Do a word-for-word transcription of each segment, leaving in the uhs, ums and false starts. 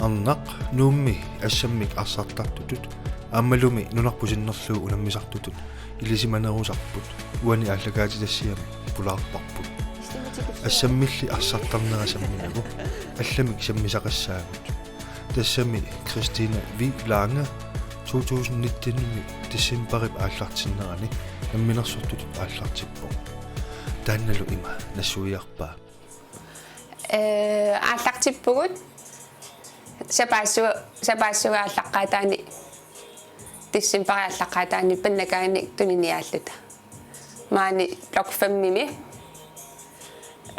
Arnaq Nuummi assammik arsartartutut aammalumi nunarput sinnerlugu unammisartutut ilisimanerusarput uani aallakaatitassiami pulaarparput. Assammilli arsartarnera samminagu allamik sammisaqassaagut. Tassami Christine V. Lange to tusind nitten-imi decembarip aallartinnerani namminersortutut aallartippoq. Taannalu ima nassuiarpaa. Ee, aallartippugut sapaassu-, sapaassuga aallaqqaataani, decembarip aallaqqaataani pannakaannik tuniniaalluta. Maani Blok fem-imi.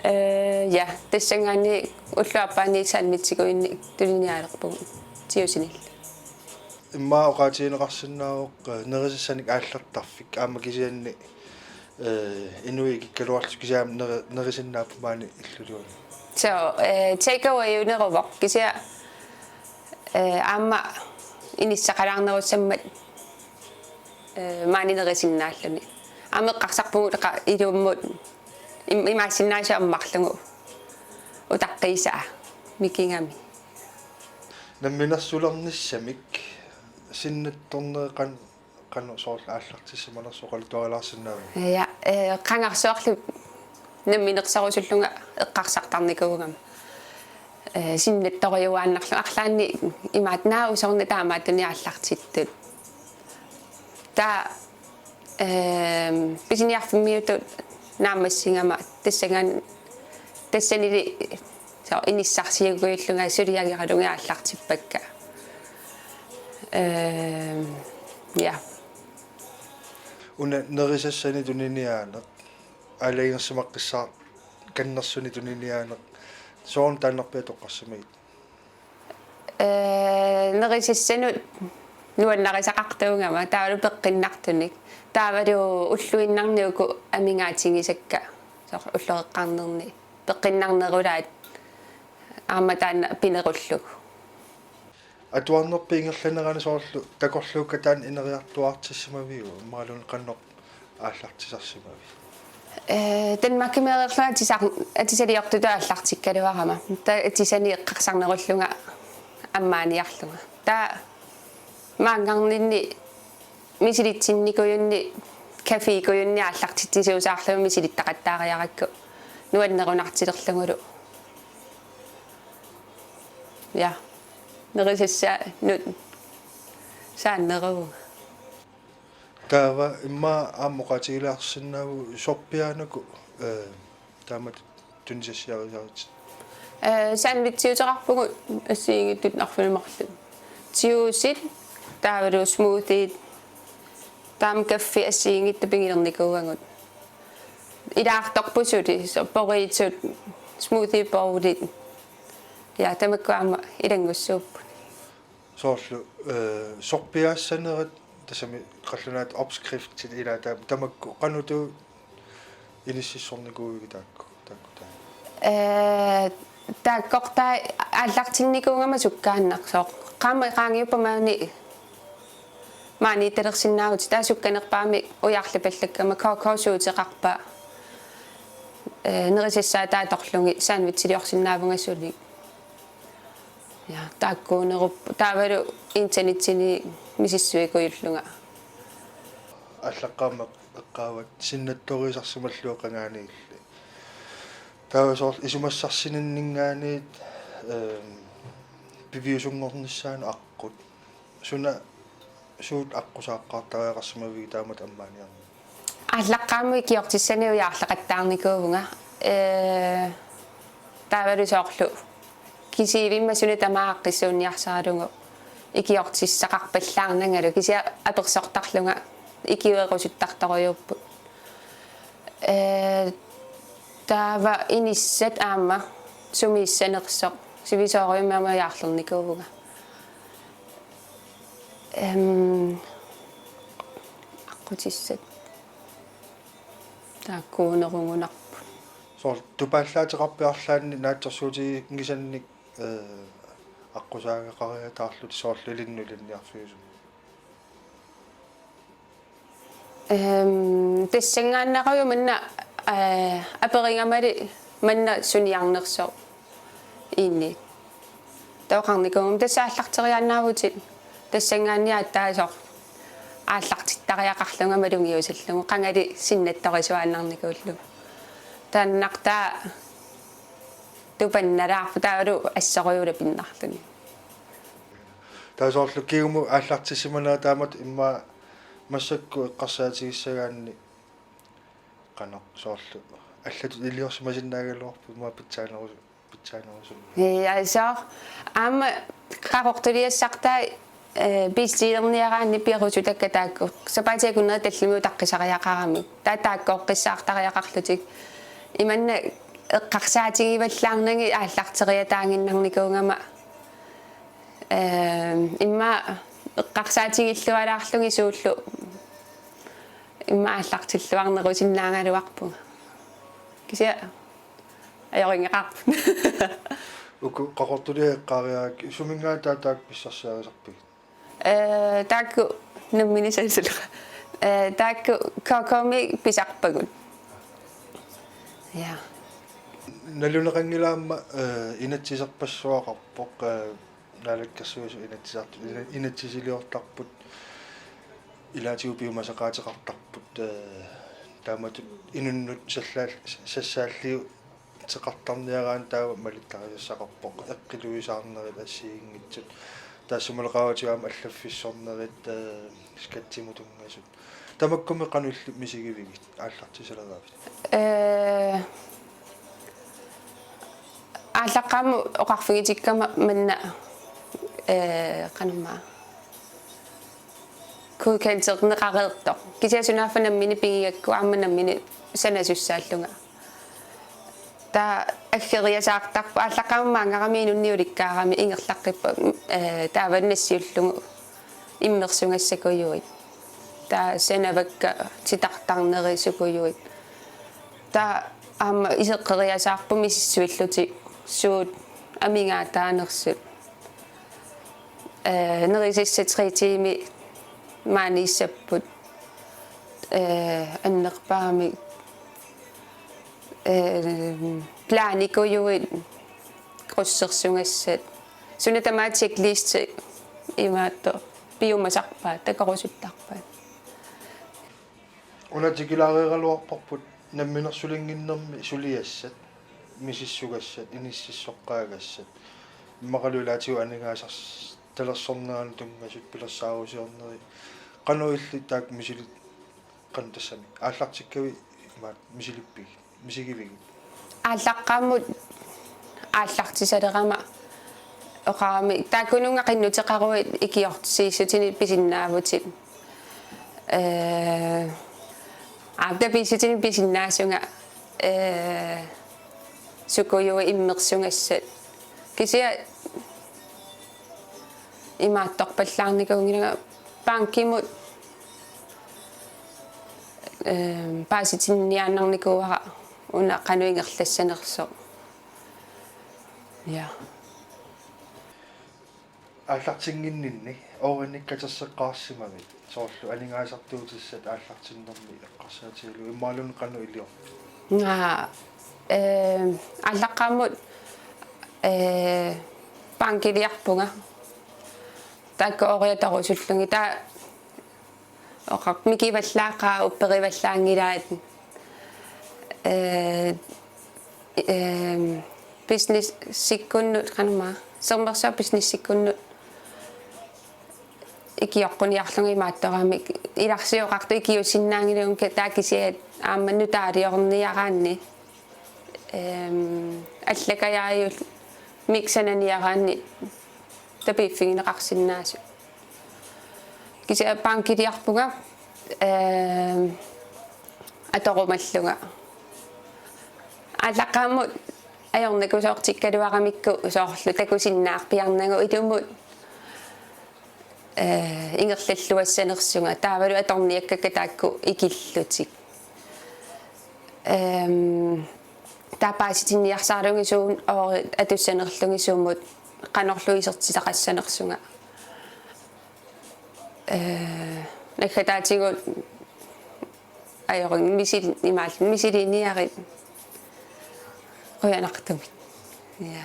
Ee, ja, tassanngaanniit ullut aappaanni sandwichikuinnik tuniniaalerpugut Tiusinillu. Immaqa oqaatigineqarsinnaavoq, eh, nerisassanik aallartarfik aamma kisianni, eh, inuit ikikkaluarlutik kisianni neri-, nerisinnaapput maani illuluunniit. So, eh, take away-uneruvoq kisianni, eh, aamma inissaqalaarnerussammat, eh, maani nerisinnaalluni. Aamma eqqarsarpugut qa-, ilummut im-, imaassinnaasut ammarlugu utaqqiisaa mikigami. Namminersulernissamik sinnattorneq qan-, qanoq soorlu aallartissimanersoq oqaluttuarilaarsinnaavit? Ja, eh, qangarsuarli namminersorusullunga eqqarsartarnikuugama. Eh, sinnattoriuaannarlunga arlaanni imaattoq naak usoorna taamaattunik aallartittut. Taava, ehm, pisiniarfimmiutut naammassigama tassanngaanniit tassanili so inissarsiukujullunga suliageralunga aallartippakka. Ehm, ja. Una nerisassanik tuniniaaneq, aalajangersimaqqissaarkannersunik tuniniaaneq, sooruna taannarpiaq toqqarsimagit? Ee, nerisassanut nuannarisaqartuugama taavalu peqqinnartunik. Taavalu ulluinnarni uku amigaatigisakka, soorlu ulloqeqqarnerni peqqinnarnerulaat aamma taanna pinerullugu. Atuarnerpit ingerlanerani soorlu takorluukkatta taanna ineriartuaartissimaviuk imaluunniit qanoq aallartisarsimavit? Eh, Danmarkimiireerlunga atisar-, atisaliortutut aallartikkaluarama. Taava atisani eqqarsarnerullunga ammaaniarlunga. Taava maanngarninni misilitsinnikujuinni, cafékujuinni aallartitsisuusaarlunga misilittaqattaariarakku nuannerunartilerlugulu. Ja. Nerisassanut saanneruvunga. Taava immaqa aamma oqaatigilaarsinnaavugut sorpiaannakkut, eh, taamatut tunisassiarisaritsi. Eh, sandwichiuteqarpugut assigiinngitsut arfineq-marluk. Juicit, taavalu smoothiet, taama kaffi assigiinngitsut pigilernikuuagut. Ilaartorput suli, so burritot, smoothie bowlit. Ja, tamakku aamma ilanngussuupput. Soorlu, eh, sorpiaassanerit tassami qallunaat opskriftit ilaa taam-, tamakku qanoq inississornikuuigit taakku, taakku taama? Eh, taakkortaa aallartinnikuugama sukkaannaq, soorlu qaam-, qaangiuppat maani, maaniittalersinnaavutit, taava sukkanerpaamik ujarlipallakkama kokoosuuteqarpa, eh, nerisassaa taava atorlugit sandwichiliorsinnaavunga suli. Ja, taakkuunerup-, taavalu internetsini misissuikujullunga. Aallaqqaammut eqqaavat sinnattoriisarsimallugu qangaaniilli. Taava soorlu isumassarsininninngaanniit, ehm, piviusunngornissaanut aqqut. Suna suut aqqusaaqqaartariaqarsimavigit taamatut ammaaniarneq? Aallaqqaammut ikiortissanik ujaarleqattaarnikuuvunga. Ee, taavalu soorlu kisiivimma suna tamaat aaqqissuunniarsaralugu ikiortissaqarpallaarnangalu kisianni apersortarlunga ikiuerusuttartorujuupput. Ee, taava inissat aamma sumiissanersoq sivisoorujummik aamma ujaarlernikuuvunga. Ehm, aqqutissat taakkuunerugunarput. Soorlu tupaallaateqarpit arlaannik naatsorsuutiginngisannik, eh, aqqusaagaqariataarlutit soorlu ilinnut ilinniarfiusumik? Ehm, tassanngaanneerujuk manna, eh, aperigamali manna suniarnersoq iinni. Taava oqarnikuugama tassa aallarteriaannaavutit, tassanngaanniit aatsaat soorlu aallartittariaqarlunga malugiussallugu, qangali sinnattorisuaannarnikuullugu. Taannartaa tupannalaarpoq taavalu assorujuk ulapinnarluni. Taava soorlu kingumut aallartissimanera taamatut immaqa massakkut eqqarsaatigissagaanni qanoq soorlu allatut iliorsimasinnaagaluarput immaqa pitsaanerusu-, pitsaanerusunga. Ja, soorlu aamma qaqortuliassartaa, eh, piistiilerniaraanni pirusutakka taakku. Sapaatip akunneri tallimat utaqqisariaqaramik. Taava taakkooqqissaartariaqarlutik. Imanna eqqarsaatigivallaarnagit aallarteriataaginnarnikuugama. Ehm, immaqa eqqarsaatigillualaarlugit suullu immaqa aallartilluarnerusinnaagaluarpunga. Kisianni ajorinngeqaarput. Uku qaqortuliat eqqaariarakku suminngaanniit taakku pissarsiarisarpigit? Eh, taakku nammineq sanasuleraat. Eh, taakku K K M-mi pisarpagut. Ja. Naluneqanngilaq aamma, eh, inatsiserpassuaqarpoq, eh, Naalakkersuisut inatsisartut, ina-, inatsisiliortarput, ilaatigut piumasaqaateqartarput, eh, taamatut inunnut sassaal-, sassaalliuteqartarniaraanni taava malittarisassaqarpoq, eqqiluisaarnerit assigiinngitsut, taassumalu qaavatigut aamma allaffissornerit, eh, skattimut tunngasut. Tamakkumi qanoq illit misigivigit aallartisaleraavit? Eh, aallaqqaammut oqarfigitikkama manna, eh, qanormaa godkenderneqareertoq. Kisianni sunaaffa nammineq pigigakku aamma nammineq sanasussaallunga. Taava aggeriasaartarpoq, aallaqqaammut maanngarami inunnik ulikkaarami ingerlaqqippoq, eh, taava nassiullugu immersugassakujuit. Taava sanavakka titartarneri sukujuit. Taava aamma iseqqeriasaarpoq misissuillutik suut amigaataanersut. Eh, nerisassat tre tiimit maaniissapput, eh, annerpaamik, eh, planikujuit, krydsersugassat. Suna tamaat checkliste imaattoq piumasarpaat, takorusuttarpaat. Una tikilaareeraluarparput namminersulinnginnermi suliassat, misissugassat, inississoqqaagassat. Immaqalu ilaatigut aningaasartalersorneranut tunngasut pilersaarusiornerit. Qanoq illit taakku misilit qanoq tassami aallartikkavit imaat misilippigit, misigivigit? Aallaqqaammut aallartisalerama oqarami taakkununnga qinnuteqaruit ikiorsiissutinik pisinnaavutit. Eh, aap, taava piissutinik pisinnaasunga, eh, sukujuit immersugassat. Kisianni imaattorpallaarnikuunngilanga bankimut, eh, paasitinniaannarnikuuara una qanoq ingerlassanersoq. Ja. Aallartinnginninni oorinik katerseqqaarsimavit, soorlu aningaasartuutissat aallartinnermi eqqarsaatigalugu imaluunniit qanoq iliorpit? Naa, eh, aallaqqaammut, eh, bankiliarpunga. Taakku oorit atorusullugit, taava oqarpoq mikivallaaqaaq, upperivallaanngilaat. Eh, eh, businessikkunnut, qanormaa, Sermersuup businessikkunnut ikioqquniarlunga imaattoramik, ilarsi oqartoq ikiuussinnaanngilagut, taava kisianni aamma nutaaliorniaraanni, ehm, allakajaajulmik sananiaraanni tapiiffigineqarsinnaasut. Kisianni bankiliarpunga, ehm, atorumallunga. Aallaqqaammut ajornakusoortikkaluaramikku soorlu takusinnaarpiarnagu ilumut, eh, ingerlalluassanersunga, taavalu atorniakkakka taakku ikillutik. Ehm, taava paasitinniarsaralugit suut oorit atussanerlugit sumut qanorlu isertitaqassanersunga. Eh, naggataatigut ajorin misil-, imaal-, misiliiniarit qujanartumik. Ja.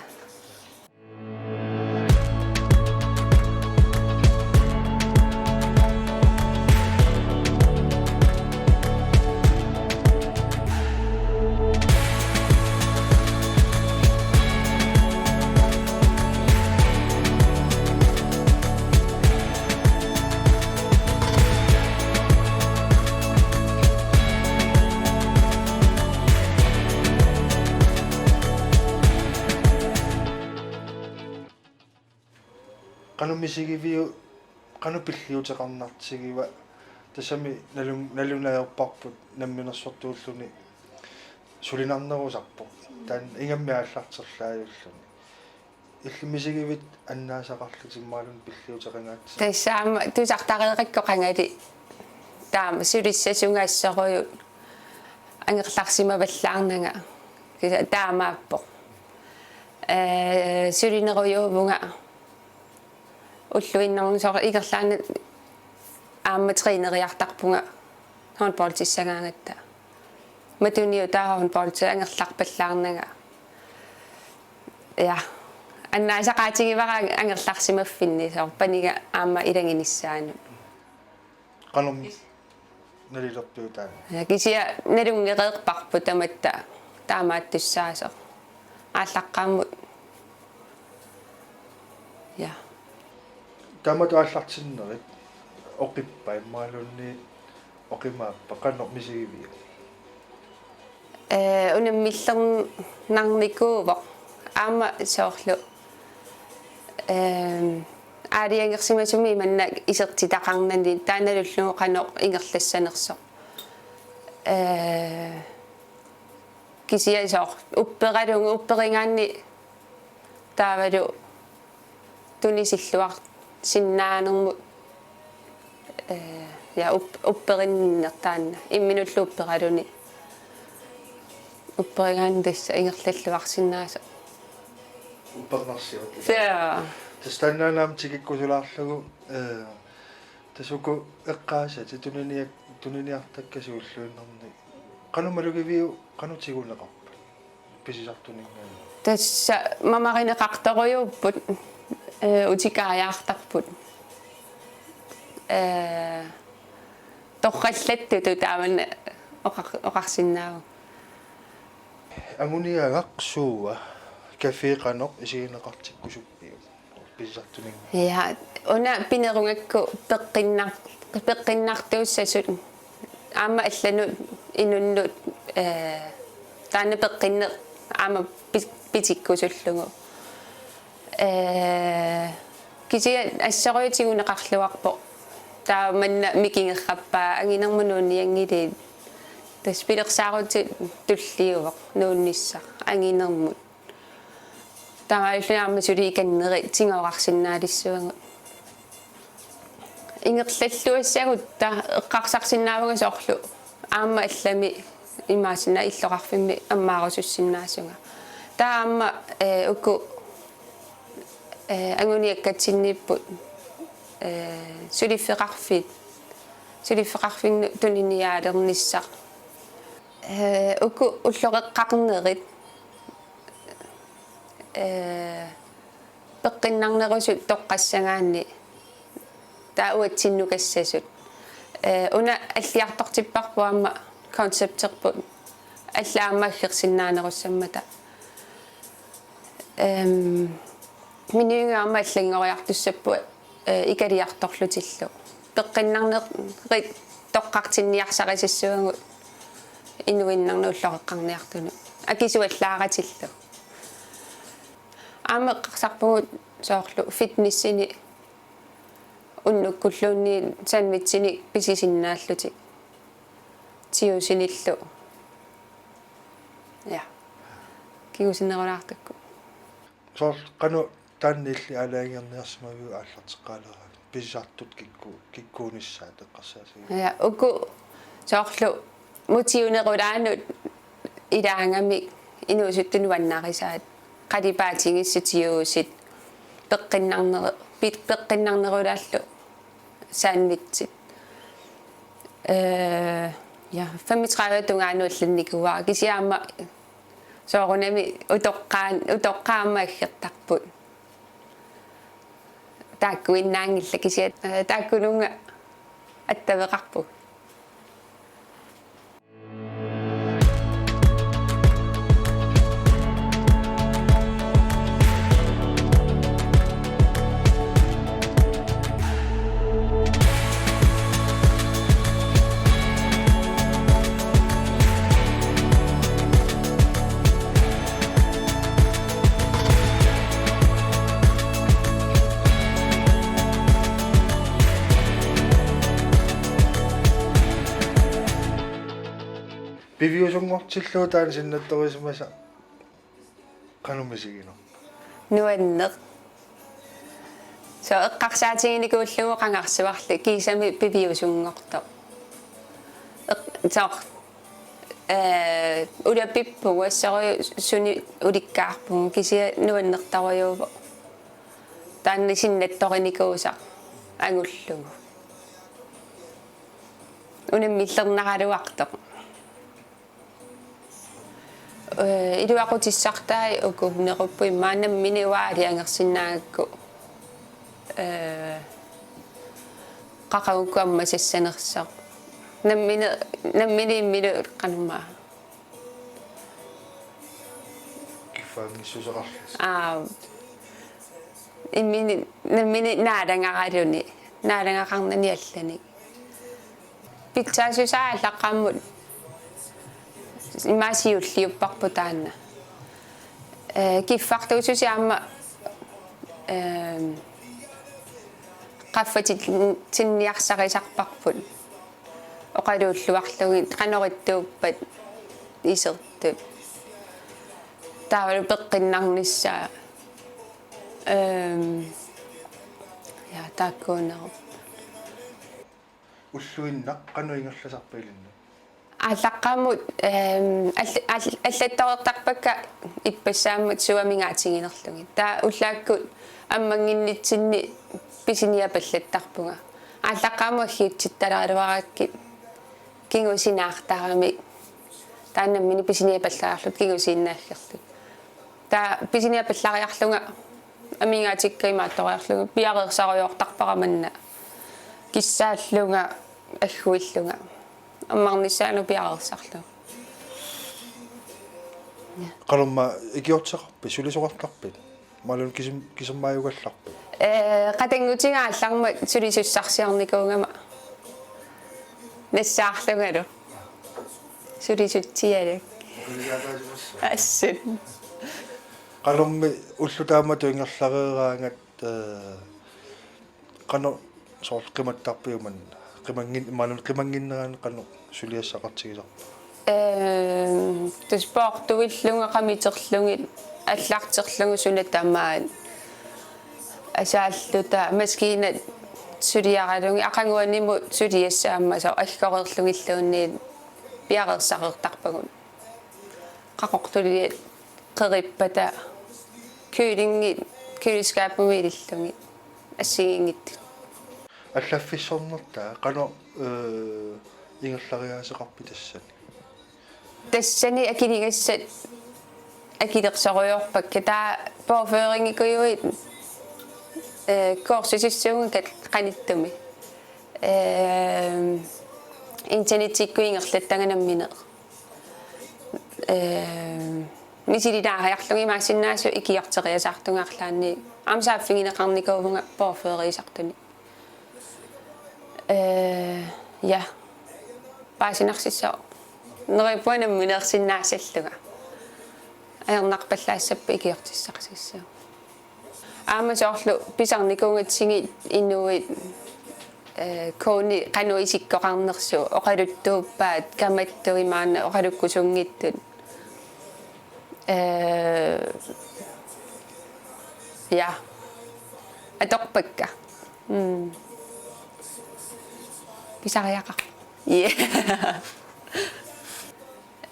Qanoq misigiviuk, qanoq pilliuteqarnartigiva, tassami nalun-, nalunaajupput namminersortuulluni sulinarnerusarpoq. Taanna ingammik aallarterlaajulluni. Illit misigivit annaasaqarlutit imaluunniit pilliuteqangaatsit? Tassa aamma tusartareerakku qangali taama sulissasunga assorujuk angerlarsimavallaarnanga. Kisianni taamaappoq. Ee, sulinerujuuvunga ulluinnarni soorlu ingerlaannaq aamma træneriartarpunga håndboldissagaangatta. Matuniutaavoq håndboldi angerlarpallaarnanga. Ja. Annaasaqaatigivara angerlarsimaffinni soorlu paniga aamma ilaginissaanut. Qanoq nalilerpiuk taanna? Ja, kisianni nalunngereerparput tamatta taamaattussaasoq. Aallaqqaammut. Ja. Taamatut aallartinnerit oqippa imaluunniit oqimaappa, qanoq misigiviuk? Ee, unammillernarnikuuvoq. Aamma soorlu, ehm, aalajangersimasumik manna isertitaqarnani taannaluunniit qanoq ingerlassanersoq. Ee, kisianni soorlu upperalugu, upperigaanni taavalu tunisilluarsinnaanermut, ee, ja, up-, upperinninneq taanna. Imminullu upperaluni. Upperigaanni tassa ingerlalluarsinnaasoq. Uppernarsivat. Ja. Tassa taannaana aamma tikikkusulaarlugu, ee, tassa uku eqqaasatit tuniniak-, tuniniartakkasi ulluinnarni. Qanoq malugiviuk, qanoq tiguneqarpa? Pisisartuninngaanniit. Tassa mamarineqartorujuupput, ee, utikaajaartarput. Ee, torrallattutut taamanna oqar-, oqarsinnaavoq. Anguniagaq suua café qanoq isigineqartikkusuppiuk? Pisisartuninngaanniit. Ja, una pinerugakku peqqinnar-, peqqinnartuussasut aamma allanut inunnut, ee, taanna peqqinneq aamma pi-, pitikkusullugu. Ee, kisianni assorujuk tiguneqarluarpoq. Taava manna mikigerrappaa anginermut nuunnianngiliit. Tassa pilersaarutit tulliuvoq nuunnissaq anginermut. Taamaalilluni aamma suli ikannerit tigoorarsinnaalissuagut. Ingerlalluassagutta eqqarsarsinnaavunga soorlu aamma allami imaassinnaavoq illoqarfimmi ammaarusussinnaasunga. Taava aamma, ee, uku, ee, anguniakkatsinniipput, ee, suliffeqarfiit, suliffeqarfinnut tuniniaalernissaq. Ee, uku ulloqeqqarnerit, ee, peqqinnarnerusut toqqassagaanni taava uatsinnukassasut. Ee, una alliartortipparput aamma concepterput alla aamma aggersinnaanerussammata. Ehm, Miniunga aamma allanngoriartussappat, ee, ikaliartorlutillu. Peqqinnarnerit toqqartinniarsarisassuagut inuinnarnut ulloqeqqarniartunut. Akisuallaaratillu. Aamma eqqarsarpugut soorlu fitnessini unnukkulluunniit sandwichinik pisisinnaallutik. Tiusinillu. Ja. Kingusinnerulaartukkut. Soorlu qanoq taanna illit aalajangerniarsimaviuk aallarteqqaaleraangat? Pisisartut kikku-, kikkuunissaat eqqarsaatigalugu. Ja, uku soorlu mutiunerulaanut ilaagami inuusuttut nuannarisaat. Qalipaatigisut tiusit peqqinnarneru-, pi-, peqqinnarnerulaallu sandwichit. Ee, ja, femogtredive tungaanut allannikuuara kisianni aamma soorunami utoqqaan-, utoqqaat aamma aggertarput. Taakkuinnaanngillat kisianni, ee, taakkununnga attaveqarpugut. Piviusunngortillugu taanna sinnattorisimasaq qanoq misiginerpa? Nuanneq. Soorlu eqqarsaatiginikuullugu qangarsuarli kiisami piviusunngortoq. Eq-, soorlu, ee, ulapippugut, assorujuk suni ulikkaarpugut, kisianni nuannertorujuuvoq. Taanna sinnattorinikuusaq angullugu. Unammillernaraluartoq. Ee, iluaqutissartai uku nerupput, immaqa nammineq uanga aalajangersinnaagakku. Ee, qaqugukkut ammasassanersoq. Nammineq, nammineq imminut qanormaa. Kiffaanngissuseqarlusi. Aa. Imminut, nammineq naalangaraluni, naalangaqarnani allanik. Pitsaassusaa aallaqqaammut immaqa siulliupparput taanna. Ee, kiffartuussusia aamma, ee, qaffatinniarsarisarparput. Oqaluulluarlugit qanoq ittuuppat isertut. Taavalu peqqinnarnissaa. Ehm, ja, taakkuunerup. Ulluinnaq qanoq ingerlasarpa ilinnut? Aallaqqaammut, ehm, all-, all-, allattoreertarpakka ippassaammat suut amigaatiginerlugit. Taava ullaakkut ammannginnitsinni pisiniapallattarpunga. Aallaqqaammut aggiutsittalaaruarakkit kingusinaartaramik. Taanna nammineq pisiniapallariarluta kingusiinnaaggerluta. Taava pisiniapallariarlunga amigaatikka imaattoriarlunga piareersarujoortarpara manna. Kissaallunga, agguillunga. Ammarnissaanut piareersarlunga. Qanormaa ikiorteqarpit, sulisoqartarpit? Imaluunniit kisam-, kisarmaajugallarpit? Ee, qatanngutiga aallarmat sulisussarsiornikuugama nassaarlungalu. Sulisutsialak. Assut. Qanormi ullut taamatut ingerlareeraangat, ee, qanoq soorlu qimattarpiuk manna? Qimanngin-, imaluunniit qimanngikkaanni qanoq suliassaqartigisarpa? Ehm, tassa poortuillunga qamiterlugit allarterlugu suna tamaat. Asaalluta maskiinat suliaralugit aqaguanimut suliassaammat soorlu aggoreerlugilluunniit piareersareertarpagut. Qaqortuliat qerippata kylingit køleskabimi ilillugit assigiinngitsut. Allaffissornertaa qanoq, ee, ingerlariaaseqarpit tassani? Tassani akiligassat akilersorujoorpakka, taava påføringikujuit, ee, kursusissuunngikkaat qanittumi. Ee, internettikkut ingerlattagaq nammineq. Ee, misililaariarlugit imaassinnaavoq ikiorteriasaartunga arlaanni. Aamma saaffigineqarnikuuvunga påføriisartunik. Ee, ja. Paasinarsissaaq. Neriuppunga nammineersinnaassallunga. Ajornarpallaassappat ikiortissarsissaaq. Aamma soorlu pisarnikuugatsigit inuit, ee, kuuni qanoq isikkoqarnersut, oqaluttuuppaat, kamattut imaanna oqalukkusunngitsut. Ee, ja. Atorpakka. Mm. Pisariaqarpoq. Ja.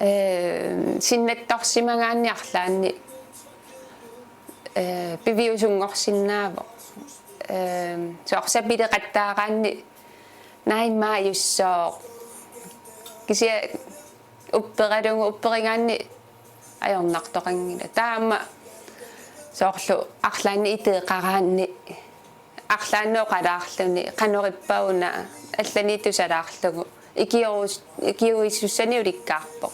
Ee, sinnattorsimagaanni arlaanni, ee, piviusunngorsinnaavoq. Ee, soorlu sapileqattaaraanni naammajussooq. Kisianni upperalugu upperigaanni ajornartoqanngilaq. Taava aamma soorlu arlaanni iteeqaraanni arlaannut oqalaarluni, qanorippa una, allaniittusalaarlugu, ikiorus-, ikiuissussani ulikkaarpoq.